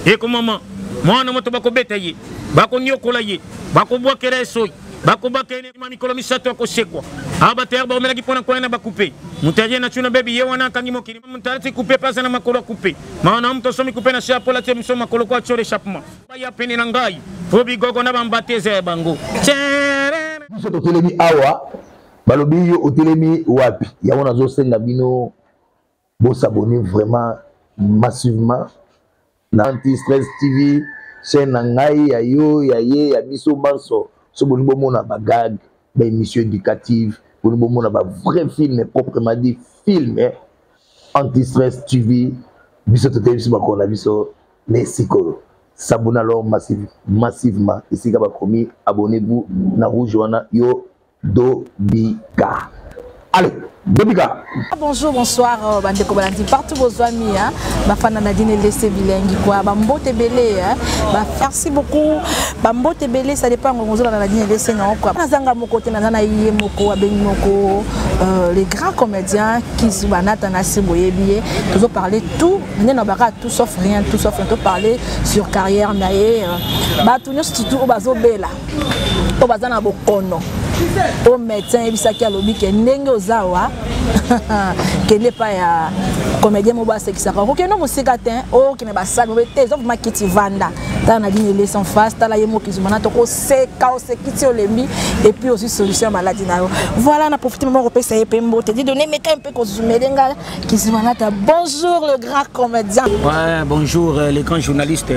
Ekomama, mwana moto bakobeta ye, bakonyokola ye, bakobwakela ye soyi, bakobaka ye na mikolo misato akosekwa. Awa bato ya baomelaki mpo na koya na bakupe. Moto aye na tuna bebi ye wana akangi mokili. Moto alati kupe mpe aza na makolo ya kupe. Mawa na moto asomi kupe na se apola tie miso makolo ko atio l'échappement. Baya pene na ngai po bigogo na bambate eza ya bango. Biso totelemi awa balobi yo otelemi wapi? Yango nazosenga bino bo s'abonner vraiment massivement na Anti Stress TV, chaîne na ngai ya yo ya ye ya biso banso. So bolingi bomona ba gag, ba émission éducative, bolingi bomona ba vrai film proprement dit film Anti Stress TV, biso toteyi biso bakolo na biso mais sikoyo s'abonner alors massivement esika bakomi abonnez-vous na rouge wana yo Dobika. Allez, Dobika. Bonjour, bonsoir, euh, bandeko balandi partout bozwami hein. Bafana Nadine Lese bilengi quoi, ba mbote belé hein. Ba merci beaucoup. Ba mbote belé ça dépend ngozo na Nadine Lese non quoi. Nazanga moko te naza na ye moko abengi moko euh, les grands comédiens qui banata na si boyebi ye. Toujours parler tout, nde na baka tout sauf rien, tout sauf rien, tout parler sur carrière na ye. Euh, ba tout nyonso surtout bazo bela. oyo baza na bokono oyo médecin ayebisaki alobi ke ndenge oza awa kende epai ya comédien moko asekisaka okokende mosika te okende basali mobe te eza vraimen kiti vanda tala na dini elesi en face tala ye moki zuma na tokoseka oseki ti olembi et puis ozwi solution ya maladi na yo. Voilà, na profite mama kopesa ye mpe mbote didone meka mpe kozumele nga Kizimanata. Bonjour le grand comédien. Ouais, bonjour euh, les grands journalistes.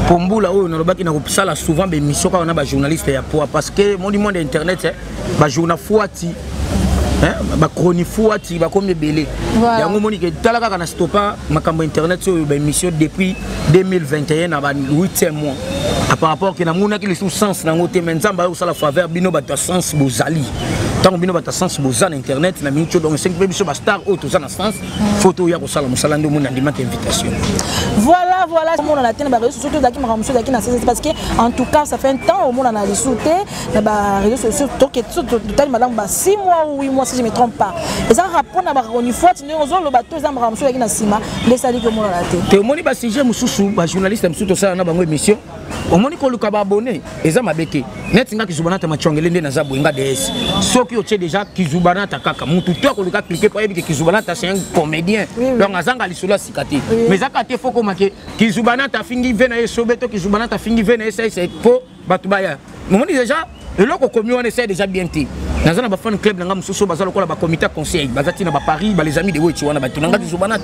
Pombula oyo nalobaki na kosala souvent ba émission kaka na ba journaliste ya poids parce que mon monde internet eh, ba journa fuati hein, ba chronifuati bakomi ebele. Yango moni ke tala kaka na stopa makambo internet oyo ba émission depuis 2021 na ba 8e mois. À par rapport que namonaki lisusu sens nango te mais Nzambe ayo kosala faveur bino bato ya sens bozali. Ntango bino bato ya sens boza na internet na minute donc esengi mpe biso bastar oyo toza na sens fo toya kosala mosala nde omoni nandimaki invitation. Voilà, voilà, omonana te na baréseau sociaux, tozalaki makambo mosusu ezalaki na sese parce que en tout cas ça fait un temps omonana lisusu te na baréseau sociaux, totali malamu ba 6 mois ou 8 mois si je me trompe pas. Eza kaka mpona bakonifwati ndenge ozoloba to eza makambo mosusu ezalaki na nsima nde esaliki omonana te? Te, omoni basujet mosusu, bajournaliste mosusu tosala na bango émission, omoni koluka baabonné eza mabe te. Neti nga Kizubanata Machongele nde naza boye, nga DS, soki otie déjà Kizubanata kaka, mutu to akoluka cliquer po ayebi ke Kizubanata c'est un comédien. Donc azanga lisolo ya sika te. Mais eza kaka te fo koma ke Kizubanata afingi ve na ye sobe to Kizubanata afingi ve na ye saise po bato baya. Omoni déjà eloko okomi wana esali déjà bien te. Naza na bafan club na nga mosusu baza lokola bacomité conseil, baza ntina baparis, bales amis de weti wana, bato na nga Kizubanata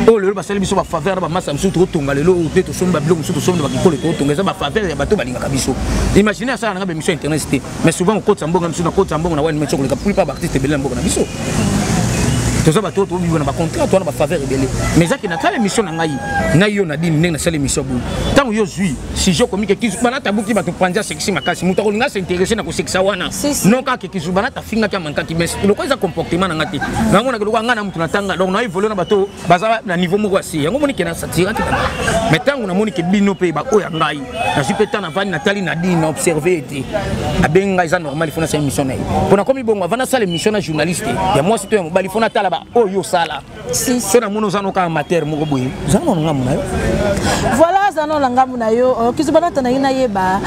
oyo lelo basali biso bafaveur na bamasa mosusu, tokotonga lelo oyo te, tosombi babiloko mosusu, tosombi na bakikolo, tokotonga, eza bafaveur ya bato balingaka biso. Imagine asala nanga baémission internet te, mais souvent okotisa mbongo mosusu, nakotisa mbongo na wani meti koleka plupart baartiste ebele na mboka na biso. Toza bato oyo tobibwa na bacontrat to wana bafaveur ebele, mais ezaki nasala émission na ngai na yo na dini ndenge nasala émission boye, ntango yo zwi sujet okomi ke Kizubanata abuki bato panzi, asekisi makasi, moto akolinga s'intéresser na kosekisa wana, non kaka Kizubanata afingaki, amankaki, mais lokola eza comportement na nga te, namonaka lokola ngai na moto natanga, donc na évolue na bato baza na niveau moko ya se. Yango moni ke nasatiraki, mais ntango namoni ke bino mpe baoyo ya ngai nazwi mpe ntan navandi, natali na dini, na observe ete abengi ngai, eza normal, il faut nasala émission na ye. Mpo nakomi bongo, avant nasala émission na journaliste ya mwasi to ya mobali, faut natala baoyo osala. So namoni oza noka amateur moko boye, oza nano ngambo na yo. Voilà, aza nano na ngambo na yo. Kizubanata, na ye nayeba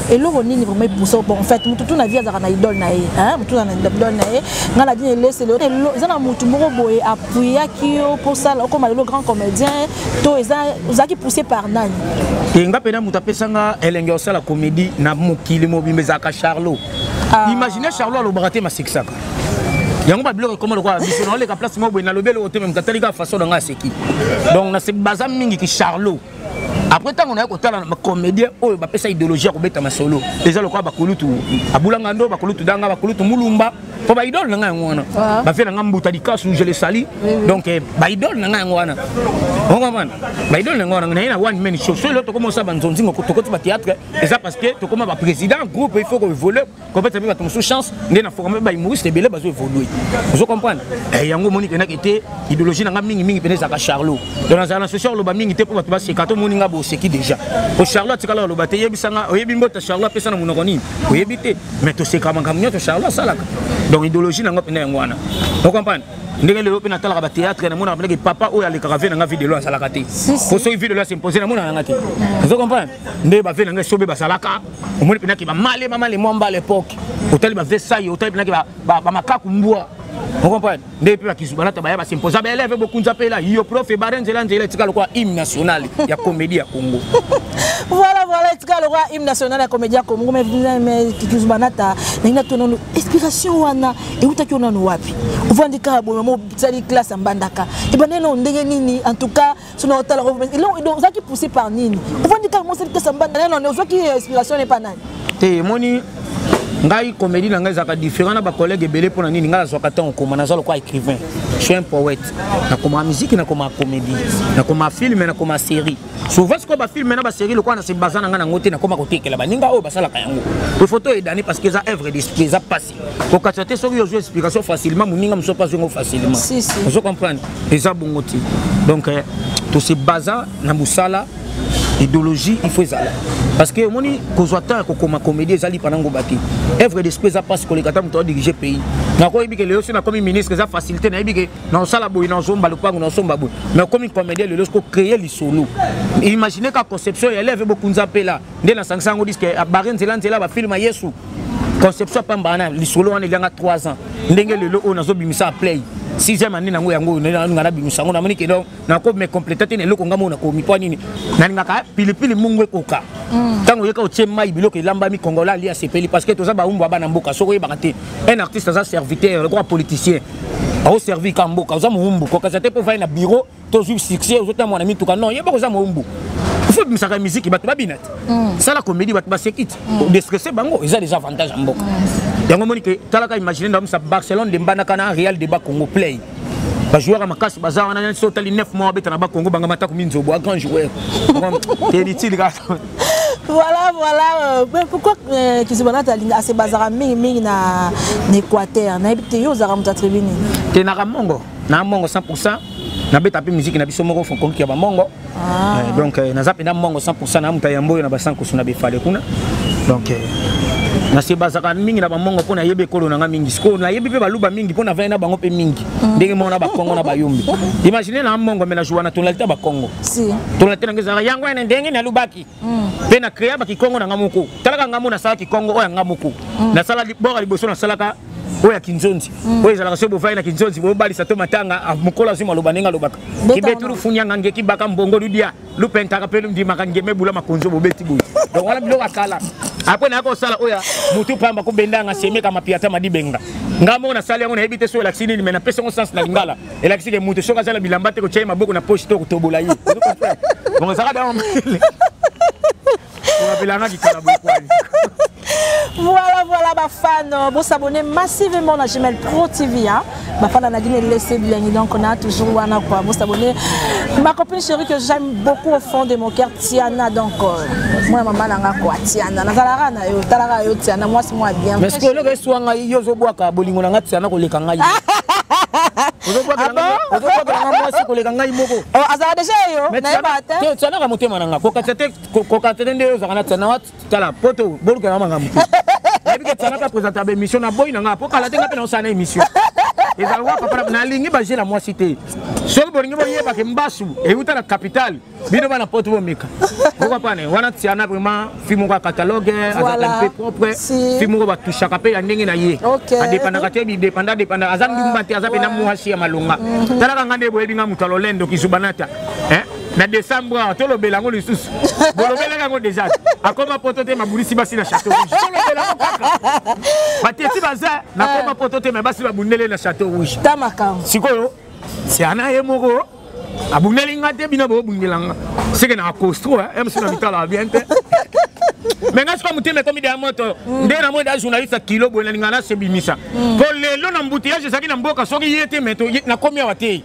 eloko nini vraiment epusa. Bon, en fait motu tu na vie azalaka na idole na ye, motu na idole na ye. Ngai na dini elesele, eza na motu moko boye apuyaki yo mposala okoma lelo grand comédien to eza ozalaki poussé par nani? Te, nga mpena moto apesanga elenge osala comédie na mokili mobimba ezalaka Charlot. Imagine, Charlot alobaka te, masekisaka yango babiloko ekoma lokola biso. Naoleka place moko boye, nalobi eloko te, me moto atali kaka façon na ngai, aseki. Donc baza mingi ki Charlot. Après ntango naye kotala bacomédien oyo bapesa idéologie ya kobeta masolo, eza lokola bakulutu Abulanga ndo, bakulutu Danga, bakulutu Mulumba, mpo baidole na ngai yango wana. Bafie na ngai Mbuta Likasu, je le sali. Donc baidole na ngai yango wana, okomana baidole na yango wana. Naye na one man show, so eloko tokoma osala banzonzingo, tokoti bathéâtre, eza parce que tokoma baprésident groupe, il faut koévolue, kopesa mpe bato mosusu chance. Nde na forme bahumoriste ebele bazo évolue, ozo comprendre. Yango omoni kendaki te, idéologie na nga mingimingi mpena ezalaka Charlot. Donc nazala na social oloba mingi te mpo bato baseka. To omoni nga boseki déjà po Charlot atikala oloba te. Yebisanga, oyebi mbota Charlot apesa na monoko nini? Oyebi te, mais toseka makambo nyonso Charlot asalaka. Donc idéologie na nga mpena yango wana, ocomprendre. Ndenge lelo mpe natalaka bathéâtre, namonaka mpenaki papa oyo alekaka ve na nga videlo azalaka te, po soki videlo asimpose namonaka nga te. Ozo comprendre nde bave na ngai sobe bazalaka, omoni mpenaki bamale bamale mwamba à l'époque, otali bave sai, otali mpenaki bamakaku mbwa, ocomprendre nde mpe bakizu balata baya basimposa baeleve bokunza mpela yo prof ebare nzela nzela etika lokola hymne national ya comédie ya Congo. Voilà, etika lokola hymne national ya comédie ya Congo. Mais kizu banata ndenge natonono inspiration wana eutaki yo nano wapi? Ovandi kaka boye, mama osali classe ya Mbandaka, ebandaki nano ndenge nini? En tout cas soki otala, ozalaki poussé par nini? Ovandi kaka, mosali classe ya Mbandaka, nano ozwaki inspiration epa nani? Te, emoni ngai comédie na ngai ezalaka différent na bacollègue ebele. Mpo na nini? Ngai nazwaka ntango koma, naza lokola écrivain, je suis un poète. Nakoma musique, nakoma comédie, nakoma film, nakoma série. Souvent sikoyo bafilme na basérie, lokola na se baza na ngai nango te, nakoma kotekela baninga oyo basalaka yango. Il faut toyedane parce que eza œuvre d'esprit, eza pasi kokatisa te. Soki ozwi explication facilement, moninga mosusu mpe azwi yango facilement. Ozo comprendre, eza bongo te. Donc tose baza na mosala, idéologie il faut ezala, parce que omoni kozwa temps ya kokoma comédie ezali pana ngoba te. Œuvre d'esprit eza mpasi koleka ta moto adirige pays. Nakoyebi ke lelo so nakomi ministre, eza facilité, nayebi ke naosala boye, nazomba lopango, nasomba boye. Mais okomi comédien lelo, siko créer lisolo, imagine ka conception ya élève bokunza mpela nde nasangisa yango disque abare nzela nzela bafilme ya Yesu, conception pamba wana, lisolo wana elianga 3 ans. Ndenge lelo oyo nazobimisa play sixième année nango, yango oyo nga nabimisa yango, namoni ke donc nako me compléter te na eloko nga moko nakomi. Mpo nini? Nalingaka pilipili mungu ekoka ntango oyeka otie mai, biloko elambami, Congolais ali asepeli, parce que toza baumbu ya bana mboka. Soki oyebaka te, un artiste aza serviteur lokola politicien aoservir ka mboka. Oza moumbu, kokasa te mpo vai na bureau, tozwi succès, ozotambola na mituka. Non, yebaka oza moumbu. Il faut bimisaka musique, bato babina te, sala comédie, bato baseki te, déstresse bango, eza des avantages ya mboka. Yango omoni ke talaka, imagine ndamisa Barcelone de Mbandaka na Real de Bakongo play, bajoueur ya makasi baza wana. Neti so otali 9 mois abeta na Bakongo, banga matako minzobo a grand joueur te kaka. Voilà. Mais pourquoi Kizibanata ase bazaka mingi mingi na Équateur? Nayebi te, yo ozalaka moto ya tribu nini? Te, naka mongo, na mongo 100. Nabeta mpe musique na biso moko fonkonki ya bamongo. Donc naza mpenza mongo 100, na moto ya yambo oyo na basankusu na befale kuna. Donc nase bazaka mingi na bamongo mpo nayebi ekolo na nga mingi. Sikoyo nayebi mpe baluba mingi mpo navandi na bango mpe mingi, ndenge moko na Bakongo na Bayombi. Imagine na mongo, me nazwa na tonalité ya Bakongo. Tonalité na nga ezalaka yango wana ndenge nalubaki mpe na créa bakikongo na nga moko. Talaka nga mo nasala kikongo oyo ya nga moko, nasala boka liboso, nasalaka oyo ya kinzonzi oyo ezalaka soki bovai na kinzonzi, bobalisa to matanga, mokolo azwi maloba ndenge alobaka kibetulu funianga nge kibaka mbongo ludia lupentaka mpe ndimaka ngeme bula makonzo bobeti boye. Donc wana biloko ya kala. Apres nayaka kosala oyo mutu pamba kobendanga semeka mapiata madibenga. Nga moko nasali yango, nayebi te so elakisi nini, mais napesi yango sens na lingala. Elakisi ke mutu soki aza na bilamba te, kotia ye maboko na poche to kotobola ye. Donc ezalaka dama mayele orapelanga kikala boye kwani. Voilà, bafan, vous s'abonnez massivement à Gmail Pro TV, hein. Bafan Nadine laissez bien, donc on a toujours wana quoi. Vous s'abonnez. Ma copine chérie que j'aime beaucoup au fond de mon cœur, Tiana, donc moi maman nanga quoi, Tiana. Nazalara na yo, talara yo Tiana, moi c'est moi bien. Mais ce que le reste wanga yo zo bwaka bolingo na nga Tiana koleka ngai. Ozobwakela nga mwasi koleka ngai moko. Oh, azala déjà yo, nayeba te. Te, Tiana ka motema na nga. Kokatisa te, kokatisa te nde ozaka na Tiana wa tala poto bolukela makambo te. Nayebi ke Tiana mpe présente ba émission na boyi na nga po kala te, nga mpe naosala na émission ezala wa papa. Nalingi baje na mwasi te. Soki bolingi boyebake mbasu euta na capitale, bino bana poto bomeka okapane wana. Tiana vraiment fille moko ya catalogue, azalaka mpe propre, fille moko batushaka mpe ya ndenge na ye, adépendaka te, bidépenda dépenda, aza ndumba te, aza mpena mwasi ya malonga. Talaka nga nde boyebi nga moto ya lolendo kizubanata na décembre awa tolobela yango lisusu, bolobelaka yango déjà. Akoma poto te, mabulisi basi na Château Rouge, tolobela yango kaka. Bateti baza nakoma poto te, me basi babundeli na Château Rouge. Sikoyo Tiana ye moko abundeli nga te, bino bobundela nga seke na costro mc na mitala bien te. Me nga sikoyo motema ekomi deya moto nde namoni da journaliste ya kilo boye, nalinga nasebimisa po lelo na embouteillage ezalaki na mboka. Soki ye te, me nakomi awa te.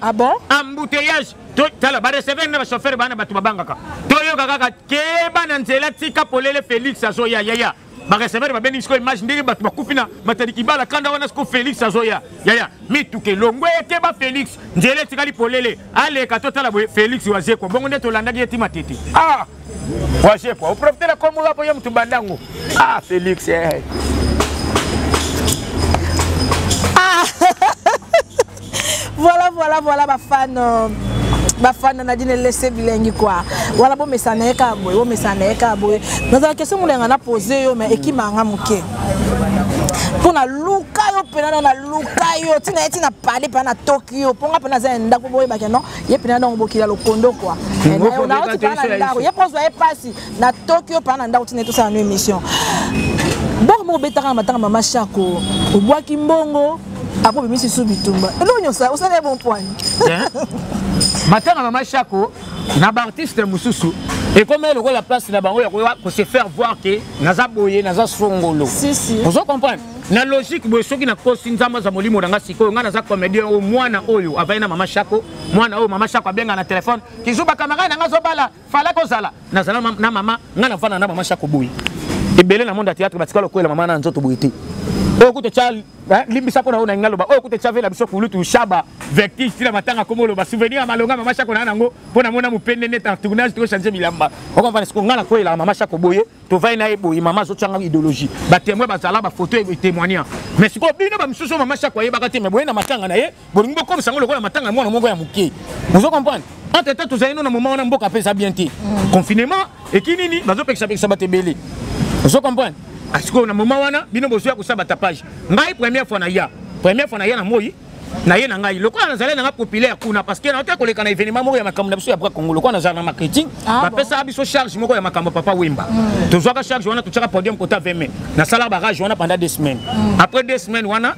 Embouteillage, tala bareceveur na bachauffeur bana bato babangaka, toyoka kaka keba na nzela, tika polele, Félix azoya yaya. Bareceveur babendi sikoyo image ndenge bato bakufi na Matadi Kibala, kanda wana. Sikoyo Félix azoya yaya, mituka elongwe, ekeba Félix, nzela etikali polele, aleka totala boye Félix Wazekwa. Bongo nde tolandaki ye ti Matete. Ah, Wazekwa oprofite na kombo po ye motu bandango. Ah, Félix eh. Voilà. Voilà, voilà, voilà, bafan, bafan na Nadine Lese bilengi quoi. Voilà, bomesana ye kaka boye, bomesana ye kaka boye. Nazala question molenga na pose yo, mais ekimanga moke mpo na luka yo mpena na luka yo ntina ye ntina pale mpe na Tokyo, mpo nga mpe naza ya ndako, boyebake non, ye mpena donc bokila lokondo quoi. Nauti mpa na ndako, ye mpo ozwa ye mpasi na Tokyo mpa na ndako, ntina ye tosala no émission. Bongo moko obetaka na matanga mama Shako, obwaki mbongo apo obimisi su bitumba, eloko nyonso osala ye bon poigne. Matanga mama Shako na baartiste mosusu ekomi lokola place na bango ya kose faire voir ke naza boye, naza songolo. Si, si. Ozo comprendre na logique boye, soki nakosi, Nzambe aza molimo na nga. Sikoyo ngai naza comédien oyo, mwana oyo avai na mama Shako, mwana oyo mama Shako abenga na telefone: "Kizuba, camarade na nga azobala, fala kozala." Nazala na mama, ngai navanda na mama Shako boye. Ebele na monde ya théâtre batikala kokwela mama na nzoto boye te. Oyo kuta tya limbisa mpona oyo na ngai loba, oyo kuta tya vela biso kulutu Shaba vertige tina matanga komo oloba souvenir ya malonga mama Shako na nango mpo namona mopende nete en tournage tokochange bilamba. Okomprendre? Siko ngai nakwelaka mama Shako boye, tovai na ye boye, mama azotyanga idéologie, batémoin bazala, bafoto etémoignant. Mais sikoyo bino bamisusu oyo mama Shako ayebaka te, mais boye na matanga na ye, bolingi bokomisa yango lokola matanga ya mwana moko ya moke. Ozo comprendre? Entre temps tozali no na moment wana, mboka mpe eza bien te, confinement eki nini, bazopekisapekisa bato ebele. Ozo comprendre? Sikoyo na moment wana bino bozwi ya kosala batapage. Ngai première fois na ya, première fois na ya na moi na ye na ngai, lokola nazali nanga populaire kuna, parce que naote koleka na événement moko ya makambo na biso ya Bra Congo, lokola nazala na marketing, bapesaka biso charge moko ya makambo papa Wemba. Tozwaka charge wana, totiaka podium kota 20 mai, nasalaka barage wana pendant 2 semaines. Après 2 semaines wana,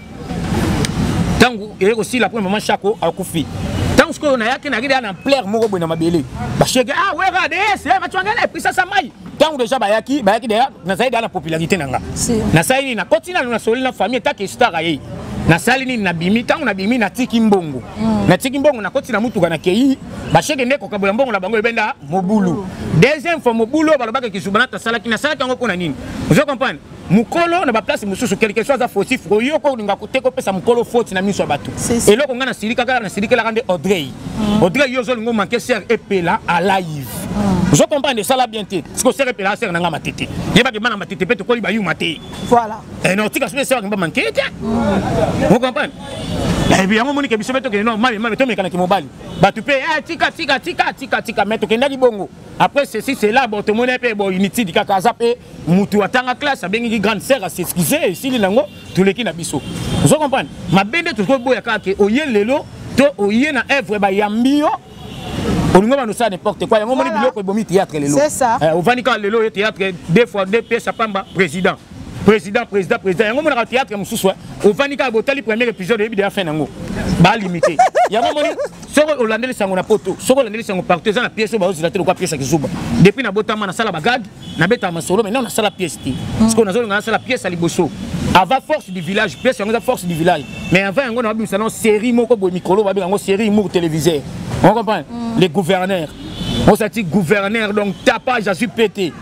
ntango eye kosila, après mama Shako akufi, ntango sikoyo nayaki, nayaki deya na plaire moko boye na mabele, basheke: "Ah, wera ds Machwangele episasa mai." Ntango deja bayaki, bayaki deya, nazali deya na popularité na nga. Nasali nini? Nakoti nano, nasoli na famille etake star ayei. Nasali nini? Nabimi. Ntango nabimi, natiki mbongo, natiki mbongo, nakoti na mutuka, nakei. Basheke nde kokabola mbongo na bango, ebenda mobulu. Deuxième fois mobulu oyo balobaka Kizuba tasalaki, nasalaki yango mpo na nini? Ozo comprendre? Mokolo na baplace mosusu, quelque soit aza fautif, oyo kolinga te kopesa mokolo faute na miso ya bato. Eloko ngai nasili kaka, nasilikelaka nde Audrey. Audrey, yo ozolinga omanke sere epela a live. Ozo comprendre? Esala bien te. Siko sere epela, asere na ngai matete, yebaki bana matete mpe tokoli bayuma te. Voilà. Na otika soki esere ba manke te. O comprendre? Nayebi yango, omonike biso mpe tokende no mame mame, tomekanaki mobali bato mpe: "Tika, tika, tika, tika, tika." Mais tokendaki bongo. Après ceci, cela, bon, tomoni mpe bon, inutile kaka, aza mpe mutu atanga classe, abengiki grande sœur, as'excuse, esili nango, toleki na biso. Ozo comprendre? Mabe nde tokoboya kaka ke oye lelo to oye na œuvre, bayambi yo, olingo bando osala n'importe quoi. Yango omoni biloko ebomi théâtre lelo. C'est ça. Ovandi kaka lelo, oye théâtre deux fois deux pièces apamba, président, président, président, président. Yango omonaka théâtre mosusu, ovandi kaka, botali premier épisode, oyebi deya fin nango, balimité. Yango omoni, soki olandeli sango na poto, soki olandeli sango partout, eza na pièce oyo baozela te lokwa pièce ya Kizuba. Depuis nabotama, nasala bagag, nabetaka masolo, maintenant nasala pièce te. Parce que nazolinga nasala pièce ya liboso avant Force du Village. Pièce yango eza Force du Village, mais avant yango nababimisa nano série moko boye mikolo, babenga yango série humour téléviseur. On comprend? Les gouverneurs, osati gouverneur, donc tapage azwi pete,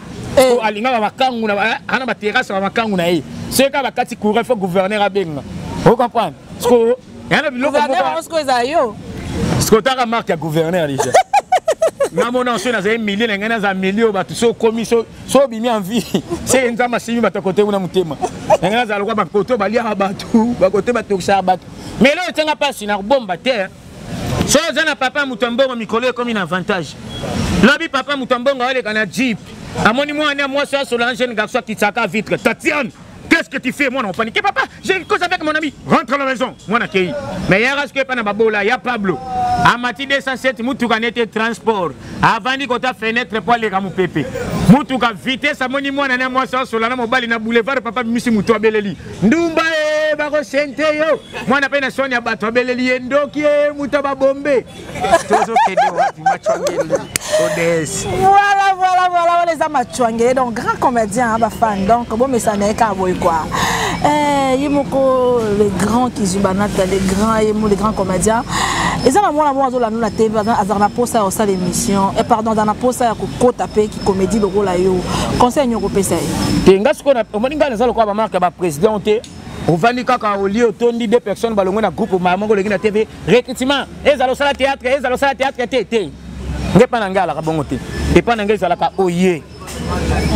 alingaka makangu ana baterrasse ya makangu na ye. Soki kaka bakati courant, faut gouverneur abenga. O comprendre? Siko yana biloko. Ezala yo. Siko otaka marque ya gouverneur déjà, ngamona so nazali milie na ngai, naza milie oyo bato so okomi so obimi en vie, seke Nzambe asimi bato akote kuna motema na ngai, nazala lokwa bakote baliaka bato, bakote batokisaka bato. Mais eloko etianga mpasi na kobomba te, so oza na papa moto ya mbongo, mikolo ekomi na avantage. Lobi papa moto ya mbongo aoleka na jeep, amoni mwana mwasi asola, jeune garçon, akitisaka vitre: "Tatiane, qu'est-ce que tu fais?" Mwana opaniqué: "Papa, je cause avec mon ami." "Rentre à la maison." Mwana kei. Mais yaka soki epa na babola ya Pablo, amati 207, mutuka nete transport, avandi kota fenêtre po aleka mopepe, mutuka vitesse, amoni mwana na mwasi asola na mobali na boulevard. Papa bimisi motu, abeleli: "Ndumba e, bakosente yo." Mwana mpe na soni ya bato abeleli ye: "Ndoki e, moto babombe." Tozokende wapi, Machwangele Ods? Voilà, voilà, voilà, wana eza Machwangele, donc grand comédien, bafan. Donc bomesana ye kaka boye quoi. Ye moko le grand Kizubanata, le grand, ye mo le grand comédien. Eza na mwana moko azolanda na TV, azalaka na posa ya kosala émission, pardon, azala na posa ya kokota mpe kicomédie lokola yo. Conseil nini okopesa ye? Te, nga sikoyo omoni ngai naza lokola bamarke ya baprésident te. Ovandi kaka olie, otondi, deux personnes balongwe na groupe moko, olengi na TV, recrutement ezala osala théâtre, ezala osala théâtre te. Te, nge epa na ngai alaka bongo te. Epa na ngai ezalaka oye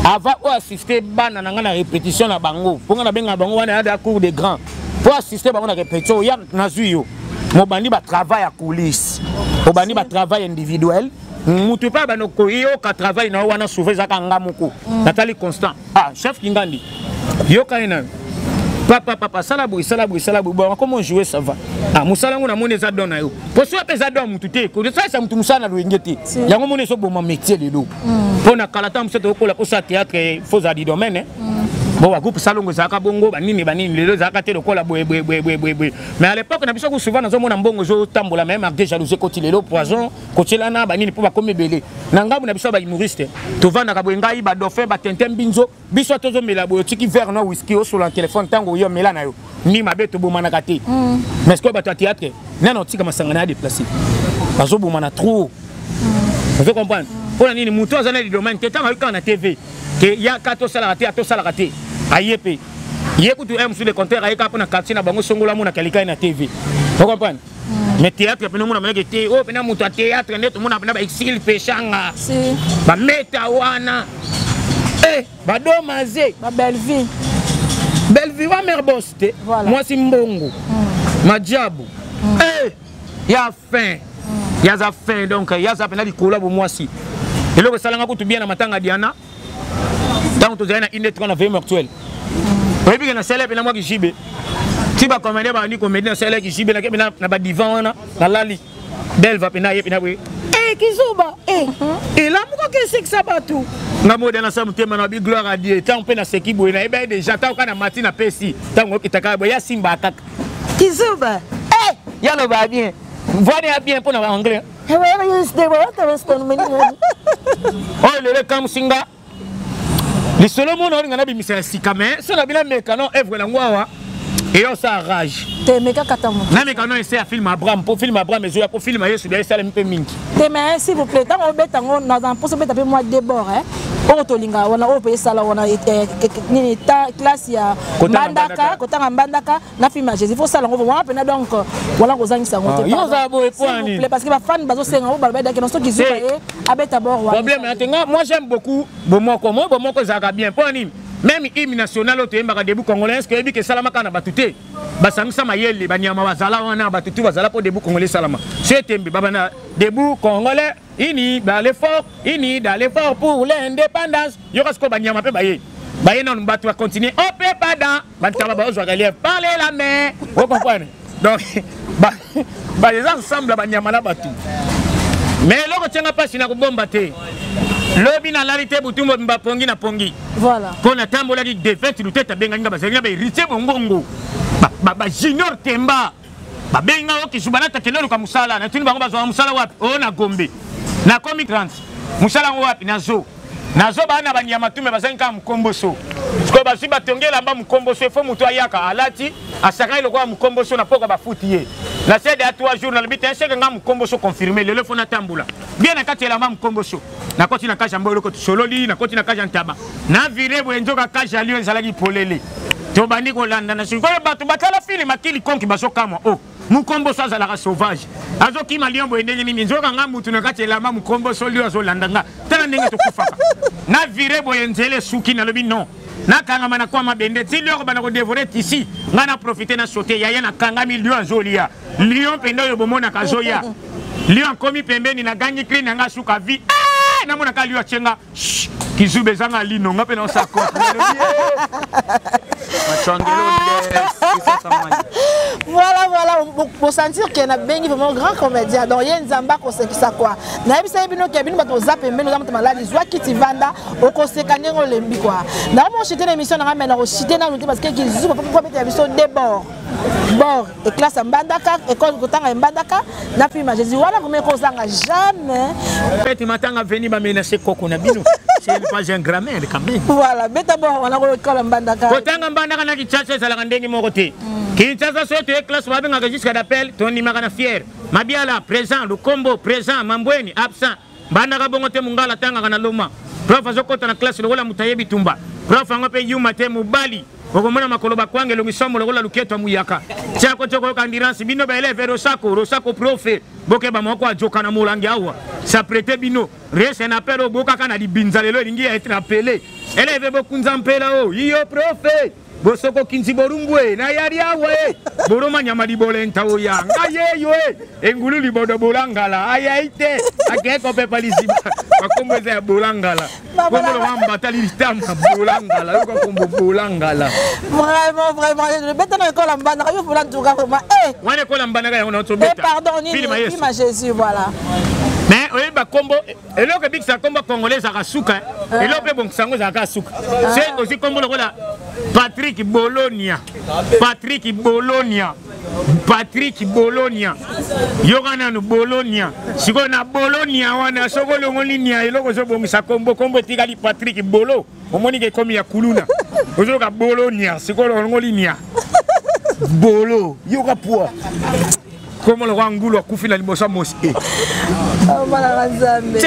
avant oyo assiste bana na ngai na répétition na bango, mpo ngai nabengaka bango wana ya cour de grand, mpo assiste bango na répétition. Oya, nazwi yo. Mobandi ba travail ya coulisse, obandi ba travail individuel. Mutu mpe abanda koyoka travail na yo wana, souvent ezaka nga moko. Natali Constant, ah, chef Kingandi, yoka ye nayo, papa, papa, sala boye, sala boye, sala boye. Bon, comment jouer, ça va. Ah, mosala yango namoni eza don na yo, po soki mpe eza don ya mutu te, kosalisa mutu mosala na loyenge te. Yango moni ezoboma métier lelo, mpo na kala, ntango mosusu tokokola kosala théâtre, faut ozala du domaine. Bon, bagroupe salongo ezalaka bongo, banini banini. Lelo ezalaka te lokola boye boye boye boye boye boye. Mais à l'époque na biso, souvent nazomona mbongo ezotambola, mais malgré jalousie ekoti lelo, poison kotielana banini, mpo bakomi ebele na ngambu na biso ya bahumoriste. Tovandaka boye, ngai, badauphin, batintin, mbinzo, biso tozomela boye, otiki verre na whisky, osola na telefone, ntango oyo omela na yo ni mabe, tobomanaka te. Mais sikoyo bato ya théâtre, nani otika masanga na ya déplace, bazobomana trop. Ozo comprendre mpo na nini? Moto aza na domaine te, ntango ayoki kaka na TV ke yaka tosalaka te, atosalaka te, aye mpe ye kutu un mosusu, le contraire, aye kaka mpo na quartier na bango songola, amonaka likai na TV. O comprendre? Mais théâtre pene omona maneke te, oyo pena moto ya théâtre nde tomona pena baexil peshanga, bameta wana, badomaze. Babellevie. Bellevie wa mare bos te, mwasi mbongo, majabu ya fin, yaza fin. Donc yaza pena likolo ya bomwasi. Eloko esalanga kutu bien na matanga Diana, ntango tozali na inde 3 na vm actuel, oyebi ke nasala pena mwaki jibe ti bacomédien babandi comédie, nasalaki jibe, nake pena na badivan wana, nalali, Belva pena ye pena boye, kizuba elamuka kesekisa bato. Nga mode nasala motema na bi gloire à Dieu. Ntango mpe naseki boye, nayebi ye déjà. Ntango kaka na mati, napesi, ntango okitaka boye, ya simba kaka kizuba, yaloba bien, voix ya bien mpo na anglais oyo. Lelo ekamwisi nga lisolo mona olinga nabimisa ya sika, mais so na bino ameka no œuvre nango awa, eyo osala rage. Te, meka kata moto. Nameka no ese ya film Abraham, mpo film Abraham ezoya, mpo film ya Yesu bia esalemi mpe mingi. Te, mais s'il vous plaît, ntango obeta yango, naza mposa obeta mpe mwa debord oyo tolingaka wana, oyo mpe esala wana nini, ta classe ya Mbandaka, kotanga Mbandaka na film ya Jésus, faut sala yango wana mpena. Donc wana kozangisa yango te. Yo ozala boye po ani? Parce que bafan bazosenga yango, baloba edaki soki zuba ye abeta bord wana. Problème ya te, nga, moi, j'aime beaucoup bomoko. Moi, bomoko ezalaka bien. Mpo nini? Même hymne national oyo toyembaka, Debout congolais, est ce que oyebi ke esalamaka na bato te? Basangisa mayele, banyama bazala wana, bato tu bazala mpo Debout congolais esalama. So etembe babana Debout congolais, unis dans l'effort, unis dans l'effort pour l'indépendance. Yoka sikoyo, banyama mpe baye, baye nanu, bato bacontinue ope pada, bantaba bazwaka relief, parle la main. Ocomprendre? Donc eza ensemble ya banyama na bato. Mais eloko tianga mpasi na kobomba te, lobi nalali te butu mobimba, pongi na pongi, mpo natambolaki defete lutete, abengaki nga, bazalaki na bahéritier bongongo, bajunior Temba, babengi nga okisu banata, kende oluka mosala. Natuni bango, bazwaka mosala wapi? Oyo na Gombe. Nakomi 30, mosala yango wapi? Nazo nazo baa na banyama tume, bazangi kaka mokomboso. Sikoyo bazwi, batongi elamba mokomboso, efo moto ayaka alati, asakani lokola mokomboso na mpoka, bafuti ye na sede ya 3 jours. Nalobi te, eseke nga mokomboso confirme lelo, efo natambola bien na kati ya elamba mokomboso. Nakoti na cage ya mbo, eloko tosololi, nakoti na cage ya ntaba, na vire boye, nzoka cage ya lion ezalaki polele. Tobandi kolanda na sikoyo, bato batala film akili konki, bazokamwa o oh, mokomboso azalaka sauvage, azokima lion boye ndenge nini? Nzoka nga mutu na kati elamba mokomboso, lion azolanda nga. Tala ndenge tokufaka. Na vire boye, nzela esuki. Nalobi non, nakangama na kwa mabende ti lion akobanda kodévorer tisi nga. Na profite, na saute, yaya, nakangami, lion azolia. Lion mpenza oyo bomonaka azoya, lion akomi pembeni, nagangi cri na nga suka vie. Eh, namonaka lion atie nga kizuba, ezanga lino, nga mpe naosala. Voilà, bosentir ke nabengi vraiment grand comédien. Donc ye Nzambe akosekisa quoi. Nayebisa ye bino ke bino bato oza pembeni, oza moto maladi, zwa kiti, vanda, okoseka ndenge olembi quoi. Nakomo chite na émission nanga, mai nakochite nanu te, parce que kizuba po betela biso de bord bord e classe ya Mbandaka, école kotanga ya Mbandaka na film ya Jésus wana, vraiment ekozanga jamais. Fete matanga veni, bamenace koko na bino, c'est pas un grammaire quand même. Voilà, beta bord wana, école ya Mbandaka. Kotanga Mbandaka na Kinshasa ezalaka ndenge moko te. Kinshasa, soki toye classe, babengaka jusqu'à d'appel, tondimaka na fiere. Mabiala présent, Lukombo présent, Mambweni absent. Mbandaka bongo te. Mongala atangaka na loma. Prof azokɔta na classe lokola moto ayebi tumba. Prof yango mpe yuma te, mobali okomona makolo bakwanga, elongi somo lokola luketo ya muyaka. Tiako ti okoyoka endurance. Bino baélève, rosako rosako prof, bokeba, moko ajoka na molangi awa, s'apprête bino rese na appel oyo bokaka na libinza lelo, elingi ya être appelé. Élève, bokunza mpela o iyo prof. Bosoko kinzi borumbu e na yali awa e boroma nyama libole ntao ya ngai yeyo e engulu libodo bolangala ayai te akei kopepa liziba. Bakombo eza ya bolangala, kombo lokola mbatali litama bolangala, yoka kombo bolangala. Vraiment, vraiment, beta na ekola mbandaka yo fula ntuka vraiment eh. Wana ekola mbandaka yango na tobeta. Eh, pardon, nini filma Jésus, voilà. Mais oyeba kombo eloko ebikisa kombo congolais ezalaka suka, eloko mpe ebongisa yango ezalaka suka. Se ozwi kombo lokola Patrick Bolonia, Patrick Bolonia, Patrick Bolonia, yoka nanu Bolonia. Sikoyo na Bolonia wana soki olongoli nia, eloko ozobongisa kombo, kombo etikali Patrick Bolo, omoni ke ekomi ya kuluna. Ozoyoka Bolonia, sikoyo olongoli nia, bolo, yoka poa kombo lokola ngulu akufi na liboso ya moske. Nzambe.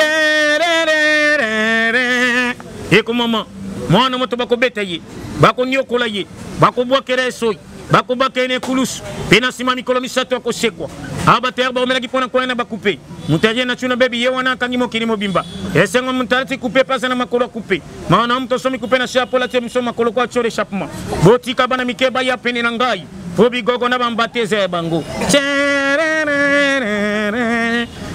Ekomama mwana moto bakobeta ye, bakonyokola ye, bakobwakela ye soyi, bakobaka ye na ekulusu, mpe na nsima mikolo 3 akosekwa. Awa bato yaka baomelaki mpo na koya na bakupe. Moto aye na tuna bebi ye wana akangi mokili mobimba. Esengo moto alati kupe mpe aza na makolo ya kupe. Mawa na moto asomi kupe na se apola tie miso makolo ko atio l'échappement. Botika bana mike baya pene na ngai po bigogo na bambate eza ya bango.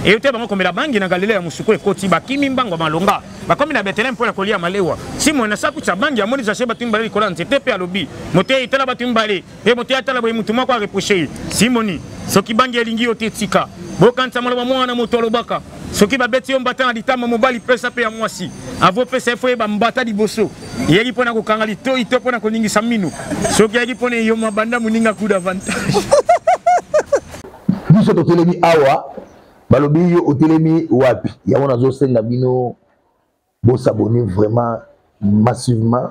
Euti bango komela bangi na Galilea ya mosuku ekoti, bakimi mbango malonga, bakomi na Betelehem mpo na kolia malewa. Simon na saku tya bangi amoni Zache bato mibale likolo ya nzete mpe alobi: "Moteyi, tala bato mibale." Mpe moteyi atala boye, motu moko areproche ye: "Simoni, soki bangi elingi yo te, tika." Bokanisa maloba mwana moto alobaka: soki babeti yo mbata na litama mobali, pesa mpe ya mwasi. Avopesa ye fo yeba mbata liboso eyaki mpo na kokanga litoi to mpo na koningisa mino. Soki eyaki mpo na eyoma, banda moninga coup d'avantage. Biso totelemi awa, balobi yo otelemi wapi? Yango nazosenga bino bosabonner vraiment massivement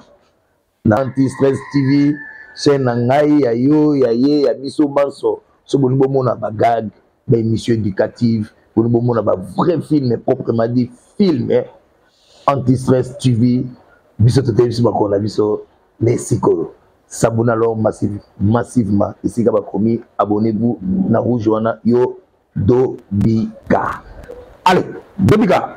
na Anti Stress TV, chaîne na ngai, ya yo, ya ye, ya biso banso. So bolingi bomona bagag, baémission éducative, bolingi bomona bavrai film, proprement dit film, Anti Stress TV. Biso toteli biso bakolo na biso na esika oyo. S'abonner alors massivement esika bakomi "abonnez-vous" na rouge wana. Yo dobika, allez, dobika.